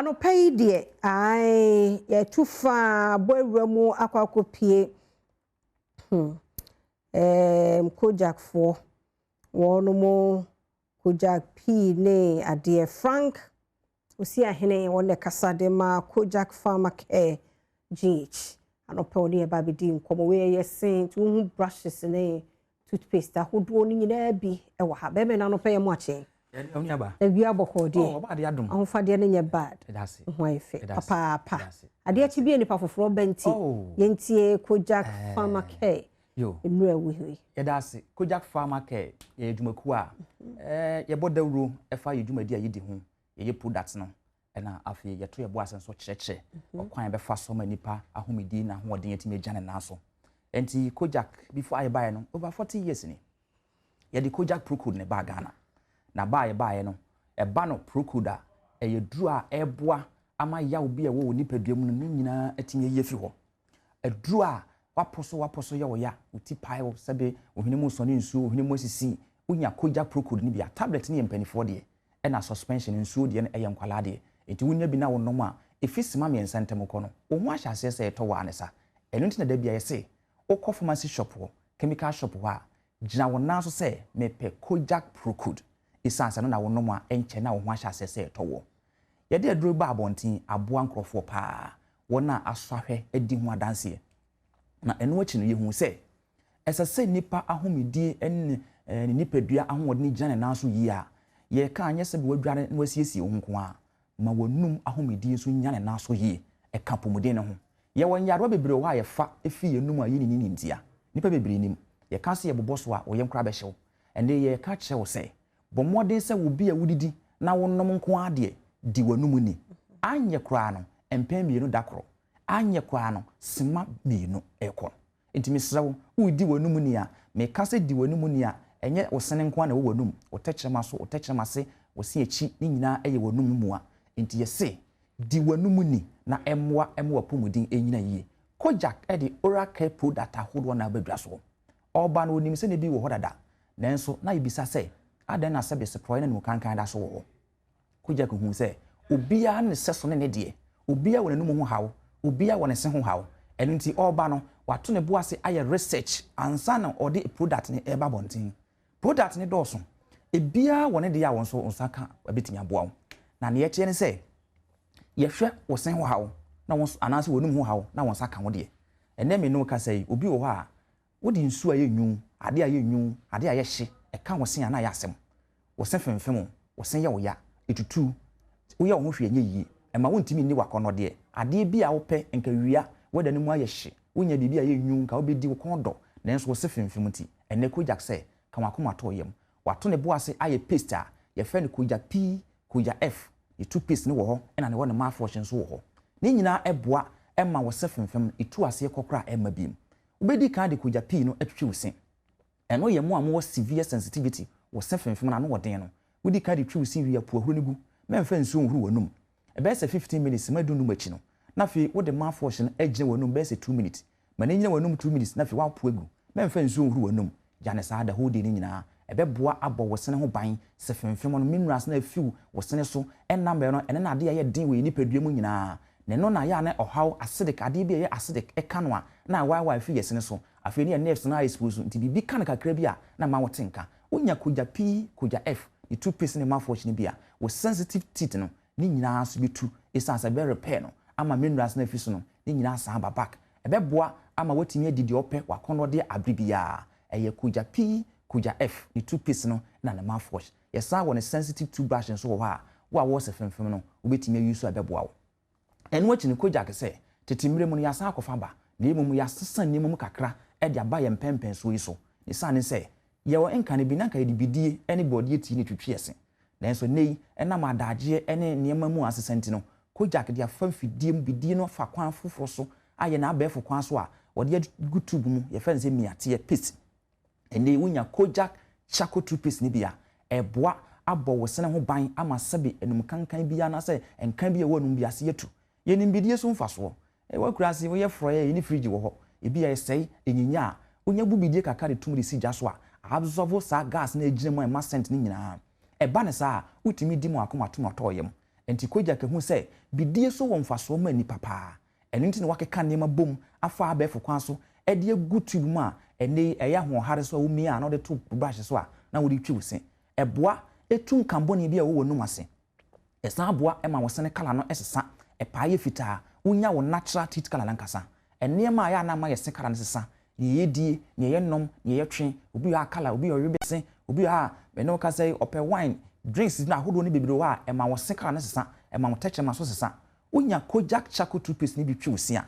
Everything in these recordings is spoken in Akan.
Anɔpa yi deɛ, ae, yɛtu fa bɔ awura mu akɔ akɔpie Kojakfoɔ, wɔnom Kojak P ne adeɛ. Frank Osiahene, wɔn na ɛkasa de ma Kojak Pharma Care GH. Anɔpa yi ɔne yɛn ba bɛdi nkɔmmɔ. Wei yɛ se, nti wohu brushes ne toothpaste ahodoɔ no nyinaa bi wɔ ha. Bɛrima no, anɔpa yi mu akye. Ɛne aba. Awia bɔkɔɔ deɛ. Oh, ɔba adeɛ adom. Ahofadeɛ no nyɛ bad. Ɛda ase. Ho ayɛ fɛ. Ɛda ase. Papaapa. Ɛda ase. Adeɛ kyi bi a nipa foforɔ bɛnti. Oh. Yɛntie Kojak Pharma Care. Yo. Nnura ɛwɔ hɔ yi. Yɛda ase. Kojak Pharma Care yɛ adwumakuo a yɛbɔ dawuro ɛfa yɛ dwumadi a yɛdi ho. Yɛyɛ product no. Ɛna afei yɛto yɛbɔ ase nso kyerɛkyerɛ ɔkwan a yɛbɛfa so ma nipa ahomedi na ahoɔden atumi agya ne nan so. Nti Kojak, before a yɛbaeɛ no, over 40 years ni. Yɛde Kojak Procode ne baa Ghana. Na baa yɛbaeɛ no, ɛba no Procode a ɛyɛ duro a ɛboa ama yaw bi a ɛwɔ wɔ nipadua mu no ne nyinaa atumi ayi afiri hɔ. Aduro a wapɔ so wapɔ so yɛ wo ya, wo ti pae wo, sɛbe ohwene mu sɔne nsuo, ohwene mu asisi, wonya Kojak Procode no bi a, tablet no yɛ mpanimfoɔ deɛ, ɛna suspension nsuo deɛ no ɛyɛ nkwalaa deɛ. Nti wonya bi na wonom a, ɛfi sima 3 ntam kɔ no, wo ho ahyɛ aseɛ sɛ ɛtɔ wɔ a ne sa. Ɛno nti na da bi a yɛse, wokɔ pharmacy shop hɔ, chemical shop hɔ a, gyina wo nan so sɛ mepɛ Kojak Procode. Ɛsiane sɛ no na wonom a, ɛnkyɛ na wo ho ahyɛ aseɛ sɛ ɛtɔ wɔ. Yɛde aduro ba abɔnten aboa nkurɔfoɔ paa, wɔn a asɔ ahwɛ adi ho adanseɛ. Na ɛno akyi no, yɛhu sɛ ɛsɛ sɛ nipa ahomedie ne ne nipadua ahoɔden gyina ne nan so yie a, yɛka anyɛ sɛ wadware na wasiesie wo ho nko a, ma w'anum ahomedie nso nya ne nan so yie, ɛka apɔmuden no ho. Yɛwɔ nyarewa bebree wɔ hɔ a yɛfa efi yɛn anum a yɛnni ne ntia. Nipa bebree nim. Yɛka sɛ yɛbobɔ so a, wɔyɛ nkora bɛhyew. Ɛnde yɛka kyerɛ wo sɛ, bɔ mmɔden sɛ wo bi a wodidi na wonom nko ara deɛ, di w'anum ni. Anyɛ koraa no, mpɛn 2 da koro. Anyɛ koraa no, sima 2 ɛkɔ. Nti mesrɛ wo, wodi w'anum ni a, meka sɛ di w'anum ni a, ɛnyɛ wo sene nko ara na ɛwɔ w'anum. Wo tɛkyerɛma so, wo tɛkyerɛma ase, wo se akyi, ne nyinaa ɛyɛ w'anum mua. Nti yɛse, di w'anum ni na ɛmmoa ɛma w'apɔmuden ɛnyina yie. Kojak ɛde oral care product ahodoɔ na abɛdwa soɔ. Ɔba no onim sɛ ne bi wɔ hɔ dada. Nanso na yɛbisa sɛ, adɛn na sɛbe seprɔeɛ ne ne mu kankan da so wɔ hɔ? Kojak hu sɛ obiara ne sɛso ne ne deɛ, obiara wɔ n'anum ho haw, obiara wɔ ne se ho haw. Ɛno nti ɔba no, wato ne bo ase ayɛ research ansa na ɔde product ne ɛba abɔnten. Product ne dɔɔso. Ebiara wɔ ne deɛ a wɔn nso nsa ka ɛbɛtumi aboa wo. Na nea ɛkyerɛ ne sɛ, yɛhwɛ wo se ho haw na wɔn anaasɛ wɔn anum ho haw na wɔn nsa ka wo deɛ. Ɛnɛ me ne wo kasa yi, obi wɔ hɔ a wode nsuo a ɛyɛ nwunu, adeɛ a ɛyɛ nwunu, adeɛ a ɛyɛ hye, ɛka wo se a na ayɛ asɛm. Wo se femfem, wo se yɛ wo ya, etutu, woyɛ wo ho hwee nyɛ yie, ɛma wontumi nni w'akɔnnɔdeɛ. Adeɛ bi a wopɛ nka wia, w'ada no mu ayɛ hye, wonya biribi a ɛyɛ nwunu nka wobɛdi wo kɔn dɔ, nanso wo se femfem nti, ɛnɛ Kojak sɛ, ka w'akoma to yam. Wato ne bo ase ayɛ paste a yɛfrɛ no Kojak P, Kojak F, ne toothpaste no wɔ hɔ, ɛna ne wɔ ne mouthwash nso wɔ hɔ. Ne nyinaa ɛboa ɛma wo se femfem no, etu aseɛ kɔ koraa ɛmma biem. Wobɛdi kan de Kojak P no atwitwi wo se. Ɛno yɛ mo a mowɔ severe sensitivity, wo se femfem no ano wɔ den no. Wodi kan de twi wo se wie a, pu ahuro no gu. Mɛmfa nsuo nhoro w'anum. Ɛbɛyɛ sɛ 15 minutes, sima 15 akyi no, na afei wode mouthwash no agyina w'anum bɛyɛ sɛ 2 minutes. Ma no nnyina w'anum 2 minutes na afei woapo agu. Mɛmfa nsuo nhoro w'anum. Gya ne saa the whole day no nyinaa. Ɛbɛboa abɔ wo sene ho ban sɛ femfem no, minerals na afiw wo sene so, ɛnam bɛyɛ no, ɛne na adeɛ a ɛyɛ den wɔ yɛn nipadua mu nyinaa. Na ɛno na yɛ a na ɔhaw acidic, adeɛ bi a ɛyɛ acidic ɛka no a, na awaawae fi yɛ sene so. Afei ne yɛ nerves no ayɛ expose, nti biribi ka no kakra bi a, na ma wote nka. Wonya Kojak P, Kojak F, ne toothpaste ne mouthwash no bi a, wo sensitive teeth no, ne nyinaa nso bɛtu, ɛsiane sɛ ɛbɛ repair no, ama minerals no afi so no, ne nyinaa san ba back. Ɛbɛboa ama woatumi adi deɛ ɔpɛ w'akɔnnɔdeɛ abere biara. Ɛyɛ Kojak P, Kojak F, ne toothpaste no na ne mouthwash. Yɛsan wɔ ne sensitive toothbrush nso wɔ hɔ a, wo a wɔwɔ sɛ femfem no, wobɛtumi ayi so a ɛbɛboa wo. Ɛno akyi no, Kojak sɛ, tete mmerɛ mu no yɛasan akɔfa ba, na mmom yɛasesa nneɛma mu kakra de aba yɛn mpɛmpɛnsoɔ yi so. Ne saa ne sɛ, yɛwɔ nkane bi na nka yɛde bidie ne bɔɔdeɛ tii ne twitwi ɛse. Nanso nnɛ yi, ɛnam adagyeɛ ne nneɛma mu asesa nti no, Kojak de afa mfidie mu bidie no afa kwan foforɔ so ayɛ n'abɛɛfo kwan so a wɔde agu tube mu, yɛfrɛ no sɛ miateɛ paste. Ɛnnɛ yi wonya Kojak charcoal toothpaste no bi a, ɛboa abɔ wo sene ho ban ama sɛbe anum kankan bi anaasɛ nkan bi a ɛwɔ anum bi ase atu. Yɛnim bidie so mfasoɔ. Ɛwɔ akuraase, woyɛ frɔeɛ a, yɛni fridge wɔ hɔ. Ebi a ɛsɛe, ɛnyinya a, wonya bu bidie kakra de tum de si gya so a, absorb saa gas na ɛgyina mu a ɛma scent no nyinaa. Ɛba ne saa a, wotumi di mu akoma tom atɔ yam. Enti Kojak ahu sɛ bidie so wɔ mfasoɔ ma nnipa paa. Ɛno nti na wakeka nneɛma bom afa abɛɛfo kwan so de agu tube mu a ɛnnɛ yi ɛyɛ ahoɔhare so a womia a na wode to brush so a na wode twi wo se. Ɛboa tu nkabɔne bi a ɛwɔ w'anum ase. Ɛsan boa ma wo sene colour no sesa, ɛpae yɛ fitaa, wonya wo natural teeth colour no ankasa. Nneɛma a ɛyɛ a na ama yɛ se colour no sesa, nea yɛdie, nea yɛnom, nea yɛtwe, obi wɔ hɔ a colour, obi wɔ hɔ a ɔwe bese, obi wɔ hɔ a me ne wo kasa yi ɔpɛ wine, drinks no ahodoɔ no bebree wɔ hɔ a ɛma wo se colour no sesa, ɛma wo tɛkyerɛma nso sesa. Wonya Kojak charcoal toothpaste no bi twe wo se a,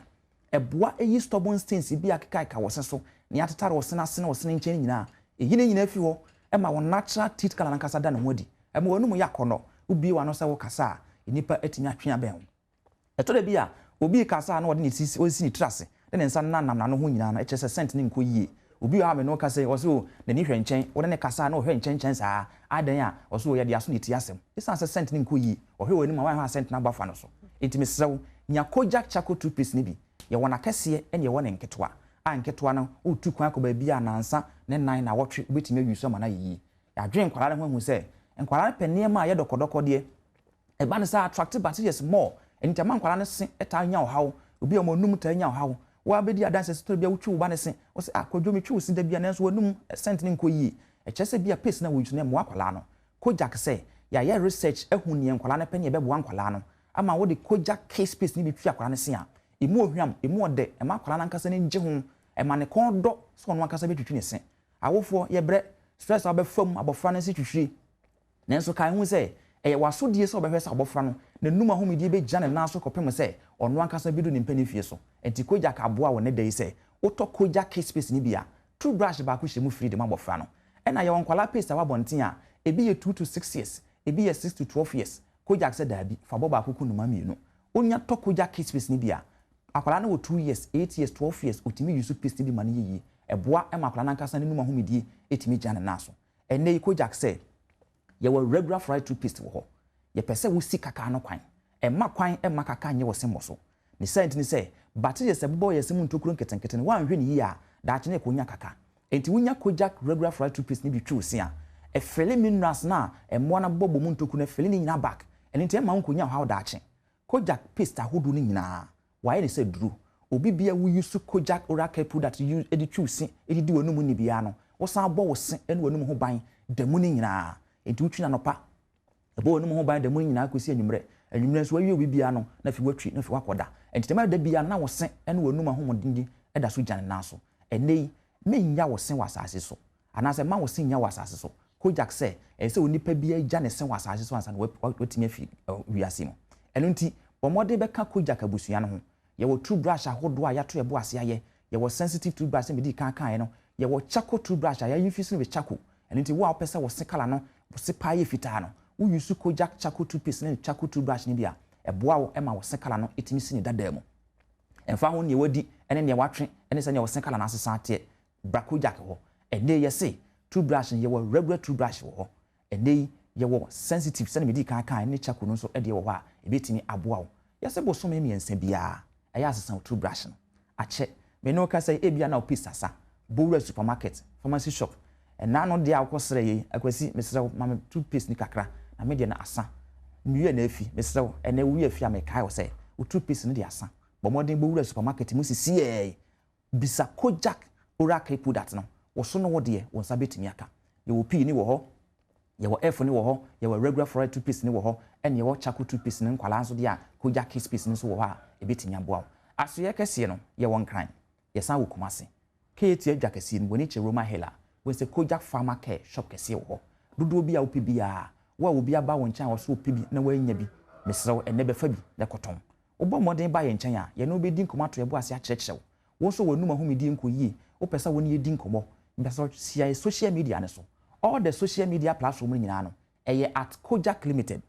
ɛboa yi stubborn stains bi a akekaeka wɔ se so, nea atetare wo se no ase ne wo se no nkyɛn no nyinaa. Ɛyi ne nyinaa fi hɔ ma wo natural teeth colour no ankasa da ne ho adi. Ɛma w'anom yɛ akɔnnɔ. Wobue w'ano sɛ worekasa a, nnipa atumi atwe abɛn wo. Ɛtɔ da bi a, obi rekasa a na ɔde ne ti ɔresi ne tiri ase de ne nsa nenam n'ano ho nyinaa no, ɛkyerɛ sɛ scent no nkɔ yie. Obi wɔ hɔ a me ne wo kasa yi, ɔse o, n'ani hwɛ nkyɛn. Wo ne no kasa a, na ɔhwɛ nkyɛnkyɛn saa. Adɛn a? Ɔse o, yɛde aso na ɛtie asɛm. Esiane sɛ scent no nkɔ yie, ɔhwɛ w'anim a, woanhwɛ a scent no abɔ afa no so. Enti mesrɛ wo, nya Kojak Charcoal Toothpaste no bi. Yɛwɔ no akɛseɛ ɛna yɛwɔ no nketewa. A nketewa no, woretu kwan akɔ baabi a nnansa ne nnan, nnawɔtwe, wobɛtumi ayi so ama no ayɛ yie. Yɛadwene nkwadaa no ho ahu sɛ, nkwadaa no pɛ nneɛma a ɛyɛ dɔkɔdɔkɔ deɛ. Ɛba no saa a, attract bacterias more. Ɛno nti ɛma nkwadaa no se taa nya ɔhaw. Obi a wɔn anum taa nya ɔhaw. Woabɛdi adanseɛ sɛ tɔ da bi a wotwi wo ba no se, wose ah Kwadwo metwi wo se da bi a nanso w'anum scent no nkɔ yie. Ɛkyerɛ sɛ bi a paste no a wouse no ɛmmoa akwadaa no. Kojak sɛ, yɛayɛ research ahu neɛ nkwadaa no pɛ ne ɛbɛboa nkwadaa no ama wode Kojak Kids Paste no bi twi akwadaa no se a, ɛmu ɔhwam, ɛmu ɔdɛ, ɛma akwadaa no ankasa ani gye ho, ɛma ne kɔn dɔ sɛ ɔno ankasa bɛtwitwi ne se. Awofoɔ, yɛbrɛ, stress a wobɛfa mu abɔfra no se twitwie. Nanso kae hu sɛ, ɛyɛ w'asodie sɛ wobɛhwɛ sɛ abɔfra no n'anum ahomedie bɛgyina ne nan so kɔpem sɛ ɔno ankasa bɛdu ne mpanin mfie so. Enti Kojak aboa wo nnɛ da yi sɛ wotɔ Kojak Kids Paste no bi a, toothbrush baako hyɛ mu free de ma abɔfra no. Ɛna yɛwɔ nkwadaa paste a ɛwɔ abɔnten a, ebi yɛ 2 to 6 years, ebi yɛ 6 to 12 years. Kojak sɛ daabi, fa bɔ baako ku nnoma mmienu. Wonya tɔ Kojak Kids Paste no bi a, akwadaa no wɔ 2 years, 8 years, 12 years, otumi use paste no bi ma no yɛ yie. Ɛboa ma akwadaa no ankasa n'anum ahomedie ɛtumi gyina ne nan so. Ɛnnɛ yi Kojak sɛ, yɛwɔ regular fluoride toothpaste wɔ hɔ. Yɛpɛ sɛ wosi kaka no kwan. Ɛmma kwan ɛmma kaka nyɛ wɔ se mmɔ so. Ne saa nti ne sɛ, bacteria sɛ bobɔ yɛ se mu ntokuro nketenkete no, woanhwɛ ne yie a, daakye no ɛkɔnya kaka. Enti wonya Kojak regular fluoride toothpaste no bi twi wo se a, ɛfill minerals no a mmoa no abobɔ mu ntokuro no, ɛfill ne nyinaa back. Ɛno nti ɛmma wo nkɔnya ɔhaw daakye. Kojak paste ahodoɔ no nyinaa, wɔayɛ ne sɛ duro. Obi bia wo use Kojak oral care product use de twi wo se, de di w'anum ni biara no, wosan bɔ wo se ne w'anum ho ban da mu no nyinaa. Enti wotwi no anɔpa, ɛbɔ w'anum ho ban da mu no nyinaa kɔsi anwummerɛ. Anwummerɛ nso wawie obi biara no, na afei watwi na afei wakɔda. Enti dɛm da biara na wo se ne w'anum ahomden da so gyina ne nan so. Ɛnnɛ yi, mennya wo se wɔ asase so. Anaasɛ ma wo se nnya wɔ asase so. Kojak sɛ, ɛsɛ sɛ onipa biara gya ne se wɔ asase so ansa na watumi afi wiase mu. Ɛno nti, bɔ mmɔden bɛka Kojak abusua no ho. Yɛwɔ toothbrush ahodoɔ a yɛato yɛbo ase ayɛ. Yɛwɔ sensitive toothbrush sɛ medi kan kaeɛ no. Yɛwɔ charcoal toothbrush a yɛainfuse no with charcoal. Ɛno nti, wo a wopɛ sɛ wo se colour no, wo se paa yɛ fitaa no, wo use Kojak charcoal toothpaste ne charcoal toothbrush no bi a, ɛboa wo ma wo se colour no ɛtumi si ne dadaa mu. Ɛmfa ho nea wadi ne nea watwe ne sɛnea wo se colour no asesa ateɛ, bra Kojak hɔ. Ɛnnɛ yi yɛse toothbrush no, yɛwɔ regular toothbrush wɔ hɔ. Ɛnnɛ yi yɛwɔ sensitive sɛnea medi kan kaeɛ ne charcoal no nso deɛ wɔ hɔ a ɛbɛtumi aboa wo. Yɛse bosome 3 biara, ɛyɛ asesa wo toothbrush no. Akyɛ, me ne wo kasa yi, ebia na wo paste asa. Bowura supermarket, pharmacy shop. Ɛnna no deɛ a wokɔsrɛ yei, Akwasi, mesrɛ wo, ma me toothpaste ni kakra, na me deɛ no asa. Mewie na afi, mesrɛ wo, ɛnnɛ wowie afi a mekae wo sɛ, wo toothpaste no de asa. Bɔ mmɔden bowura supermarket mu sisiɛ. Bisa Kojak oral care product no, wo so no wo deɛ, wo nsa bɛtumi aka. Yɛwɔ P ni wɔ hɔ, yɛwɔ F ni wɔ hɔ, yɛwɔ regular fluoride toothpaste ni wɔ hɔ, ɛna yɛwɔ charcoal toothpaste no nkwalaa nso deɛ a Kojak Kids paste no nso wɔ hɔ a ɛbɛtumi aboa wo. Asoeɛ kɛseɛ no, yɛwɔ Nkran, yɛsan wɔ Kumase. KAT adwa kɛseɛ no, w'ani kyerɛ Roma Hill a, wɔn sɛ Kojak Pharma Care shop kɛseɛ wɔ hɔ. Dodoɔ bi a wopɛ biara, wo a obi aba wo nkyɛn a wɔso wopɛ bi na woanya bi, mesrɛ wo ɛnnɛ bɛfa bi na ɛkɔtɔn. Wobɔ mmɔden ba yɛn nkyɛn a, yɛne wo bɛdi nkɔmmɔ ato yɛbo ase akyerɛkyerɛ wo. Wo nso w'anum ahomedie nkɔ yie, wopɛ sɛ wo ne yɛdi nkɔmmɔ, mpɛ sɛ hyia yɛ social media no so. All the social media platform no nyinaa no, ɛyɛ @KojachLimited.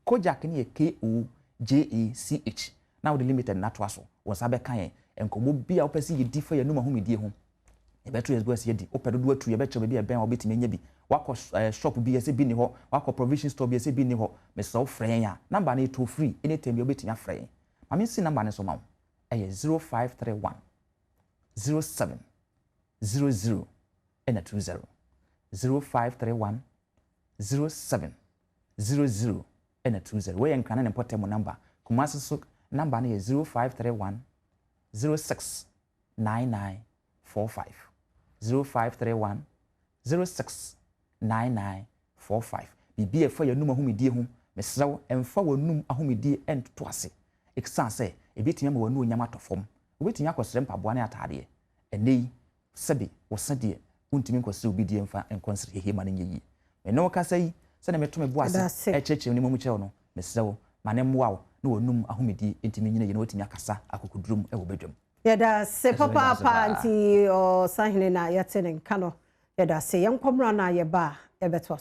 Kojach no yɛ Kojach na wode limited no atoa so. Wo nsa bɛka yɛn. Nkɔmmɔ bi a wopɛ sɛ yɛdi fa yɛn anum ahomedie ho, yɛbɛto yɛn bo ase adi. Wopɛ dodoɔ atu, yɛbɛkyerɛ baabi a ɛbɛn a wobɛtumi anya bi. Wakɔ shop bi yɛsɛ bi ni hɔ, wakɔ provision store bi yɛsɛ bi ni hɔ, mesrɛ wo frɛ yɛn a, number no yɛ toll free, anytime bi wobɛtumi afrɛ yɛn. Ma mensi number no so ma wo. Ɛyɛ 0531 07 00 ɛna 20. 0531 07 00. ɛna 20. Wei yɛ Nkran ne ne mpɔtam namba. Kumasi so namba no yɛ 0531 06 99 45. 0531 06 99 45. Biribi a ɛfa yɛn ahomedie ho, mesrɛ wo, ɛmfa w'anum ahomedie ɛntoto ase. Ɛsiane sɛ ebɛtumi ama w'anu onyam atɔ fam. Wobɛtumi akɔsrɛ mpaboa ne ataadeɛ. Ɛnɛ yi, sɛbi, wo se deɛ, wontumi nkɔsrɛ obi deɛ mfa nkɔnsrɛ hehe ma no nyɛ yie. Me ne wo kasa yi, sɛdeɛ meto me bo ase ɛkyerɛkyerɛ ne mu kyerɛ wo no, mesrɛ wo, ma ne mmoa wo na w'anum ahomedie ntumi nyina yie na watumi akasa akokoduro mu ɛwɔ badwam. Yɛda se papaapa. Nti ɔsahene na yɛte ne nka no, yɛda se. Yɛnkɔmmra na yɛba a yɛbɛtoa so.